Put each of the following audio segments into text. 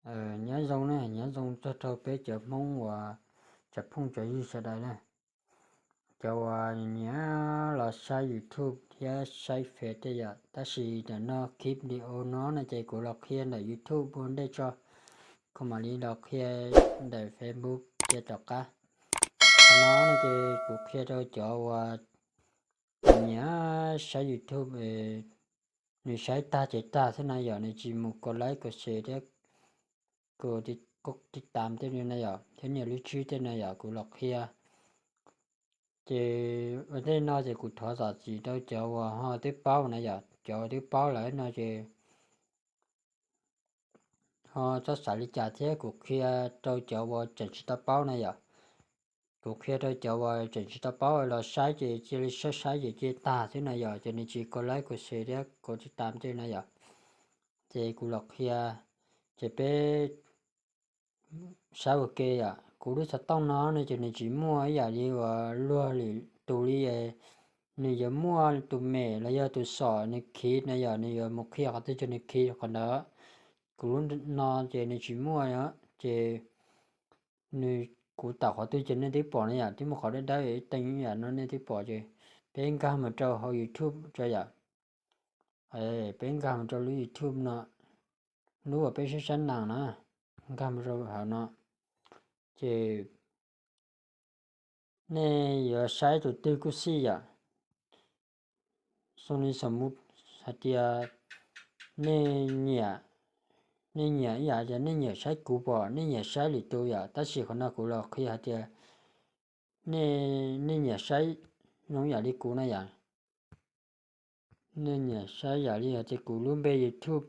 Nyob zoo na, nyob zoo txog rau peb cov Hmoob uas cov phooj cov ywg sawv daws na, cov uas nyiam los saib YouTube thiab saib Face tej yom. Tab sis ntawm no clip video no no ces kuv los qhia ntawm YouTube ua ntej tso, kuv mam li los qhia ntawm Facebook cia tom qab. Qhov no no ces kuv qhia rau cov uas nyiam saib YouTube, nws saib tag ces tag xwb na yom, nws tsis mus kov like kov share thiab kov tib tam tej na yom, thiab nias lub tswb tej na yom, kuv los qhia. Ces ua ntej no ces kuv thov zam txim rau cov uas ho twb paub na yom, cov uas twb paub lawm no ces ho txhob xav li cas thiab, kuv qhia rau cov uas tseem tsis tau paub na yom. Kuv qhia rau cov uas tseem tsis tau paub los saib ces cia li saib saib ces cia tag xwb na yom, ces nws tsis kov like kov share thiab kov tib tam tej na yom. Ces kuv los qhia, ces peb saib ua ke yom. Kuv lub xov tooj no no ces nws tsis muaj ib yam li uas luag lwm tus li, nws yuav muaj tus mem los yog tus xom nws khiv na yom, nws yuav mus qhia qhov twg ces nws khiv qhov ntawd. Kuv lub no ces nws tsis muaj, ces nws, kuv tawm qhov twg ces nej twb pom na yom, twb muaj qhov dawb dawb ib teem yam no nej twb pom ces peb nkag mus rau hauv YouTube tso yom. Peb nkag mus rau lub YouTube no, lub uas peb saib saib nees na, nkag mus rau hauv no, ces nej yuav saib tus twg kuj xij yom. Xoo li xom mus hais tias nej nyiam, nej nyiam ib yam tias nej nyiam saib kuv pom nej nyiam saib lwm tus yom, tab sis qhov no kuv los qhia hais tias nej, nej nyiam saib zoo yam li kuv na yom. Nej nyiam saib yam li hais tias kuv lub npe YouTube,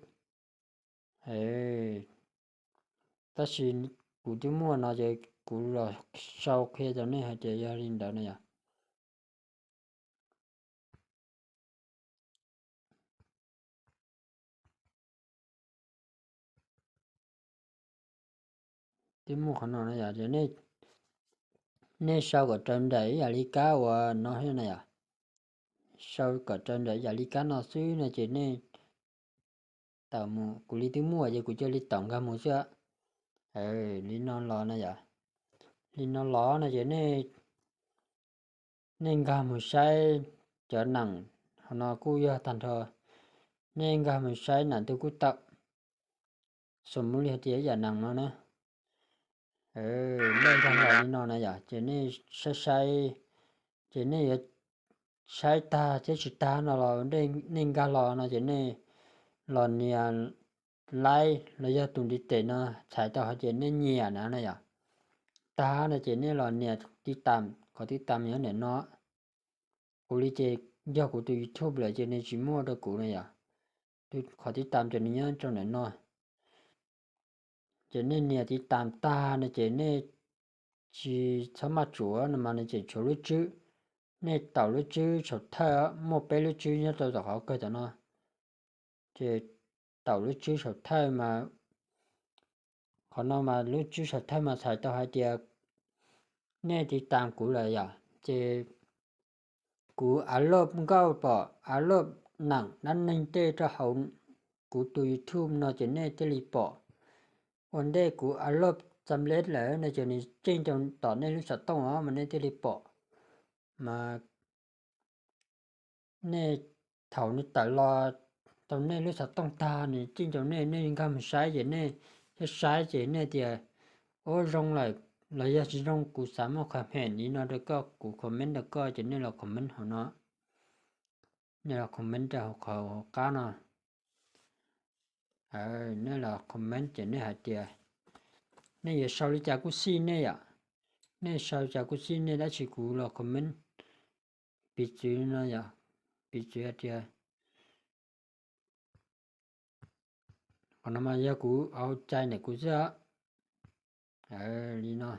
tab sis kuv twb muaj no ces kuv los sau qhia rau nej hais tias yog li ntawd na yom. Twb muaj qhov no na yom, nej sau kom raws nraim ib yam li kab uas no thiab na yom. Sau kom raws nraim ib yam li kab no xwb no ces nej tawm mus, kuv li twb muaj ces kuv cia li tawm nkag mus xwb. Li no los na yom, li no los no ces nej nkag mus saib cov nees, qhov no kuj yog tag nrho, nej nkag mus saib nees twg kuj tau. Xom mus li hais tias ib yam nees no na, nej nkag los li no na yom, ces nej saib saib, ces nej yuav saib tag thiab tsis tag no los nej nkag los no ces nej los nias like los yog tus ntiv tes no txhais tau hais tias nej nyiam na na yom. Tag no ces nej los nias tib tam, qhov tib tam nyob ntawm no. Kuv li ces yog kuv tus YouTube lawm ces nws tsis muaj rau kuv na yom. Qhov tib tam ces nws nyob rau ntawm no. Ces nej nias tib tam tag no ces nej tsis txhob maj tsuav no mas nws tseem tshuav lub tswb. Nej taus lub tswb saum thawj, muaj peb lub tswb nyob rau tom qhov kawg tom no. Ces taus lub tswb saum thawj mas, qhov no mas lub tswb saum thawj mas txhais tau hais tias nej tib tam kuv lawm yom. Ces kuv upload nkauj pom, upload neem dab neeg tej rau hauv kuv tus YouTube no ces nej thiaj li pom. Ua ntej kuv upload xam lej lawm no ces nws tseem rau tom nej lub xov tooj os mas nej thiaj li pom. Mas nej, thaum nws tawm los rau nej lub xov tooj tag nws tseem rau nej, nej nkag mus saib ces nej thiaj saib ces nej tias ua zoo lawm los yog tsis zoo, kuv xav muaj qhov phem li no rau koj, kuv comment rau koj ces nej los comment hauv no. Nej los comment rau hauv qhov hauv qab no. Nej los comment ces nej hais tias nej yuav sau li cas kuj xij nej yom. Nej sau li cas kuj xij nej, tab sis kuv los comment piv txwv no yom, piv txwv hais tias qhov no mas yog kuv ua cai ntawm kuv xwb. Li no,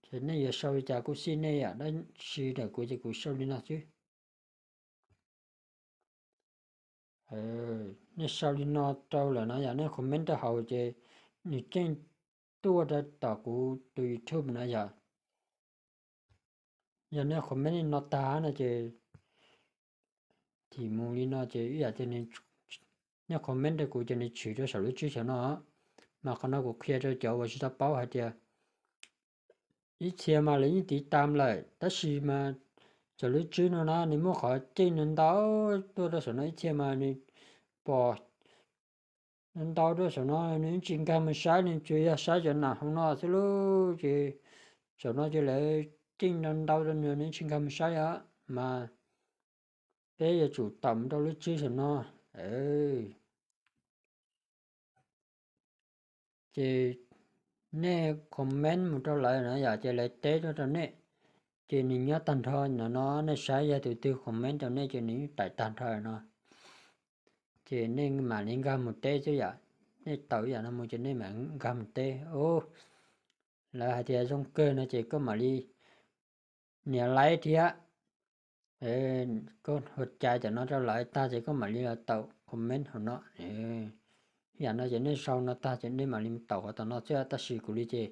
ces nej yuav sau li cas kuj xij nej yom, tab sis ntawm kuv ces kuv sau li no xwb. Nej sau li no rau lawm no yom, nej comment rau hauv ces nws tseem tuaj rau tom kuv tus YouTube no yom. Yog nej comment li no tag no ces thim mus li no ces ib yam tias nws nej comment rau kuv ces nws tshwm rau saum lub tswb saum no. Mas qhov no kuv qhia rau cov uas tsis tau paub hais tias ib txhia mas lawv yeej tiv tam lawm tab sis mas saum lub tswb no na nws muaj qhov ceej ntau ntau tuaj rau saum no, ib txhia mas nws pom ntau ntau rau saum no nws tsis nkag mus saib, nws tsuas yog saib cov nam hauv no xwb lauj. Ces saum no ces lawv ceej ntau ntau rau nws, nws tsis nkag mus saib os. Mas peb yuav tsum taum mus rau lub tswb saum no. Ces nej comment mus rau lawv na yom, ces lawv teb tuaj rau nej, ces nws nyob tag nrho no no, nej saib yog tus twg comment rau nej ces nws yeej tawm tag nrho no. Ces nej mam li nkag mus teb xwb yom. Nej taum ib yam no mus ces nej mam nkag mus teb. Ub, lawv hais tias zoo kawg no ces koj mam li nias like thiab, koj hu cai cov no rau lawv tag ces koj mam li los taum comment hauv no. Ib yam no ces nej sau no tag ces nej mam li taum qhov tom no xwb, tab sis kuv li ces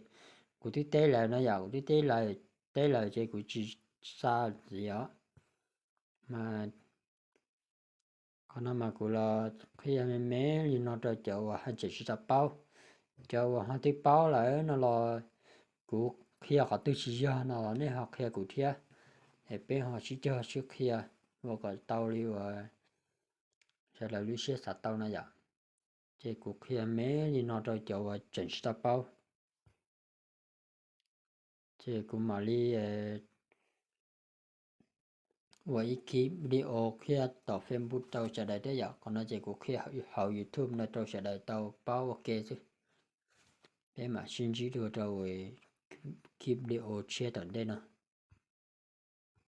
kuv twb teb lawv no yom, kuv twb teb lawv, teb lawv ces kuv tsis xa ntxiv os. Mas qhov no mas kuv los qhia me me li no rau cov uas haj tseem tsis tau paub. Cov uas ho twb paub lawm no los kuv qhia qhov twg tsis yog no los nej ho qhia kuv thiab, es peb ho sib cog sib qhia ua kom tau li uas sawv daws lub siab xav tau no yom. Ces kuv qhia me li no rau cov uas tseem tsis tau paub. Ces kuv mam li ua ib khib video qhia tom Facebook rau sawv daws thiab yom. Qhov no ces kuv qhia hauv YouTube no rau sawv daws tau paub ua ke xwb. Peb mam sib ntsib dua rau khib video tshiab tom ntej no.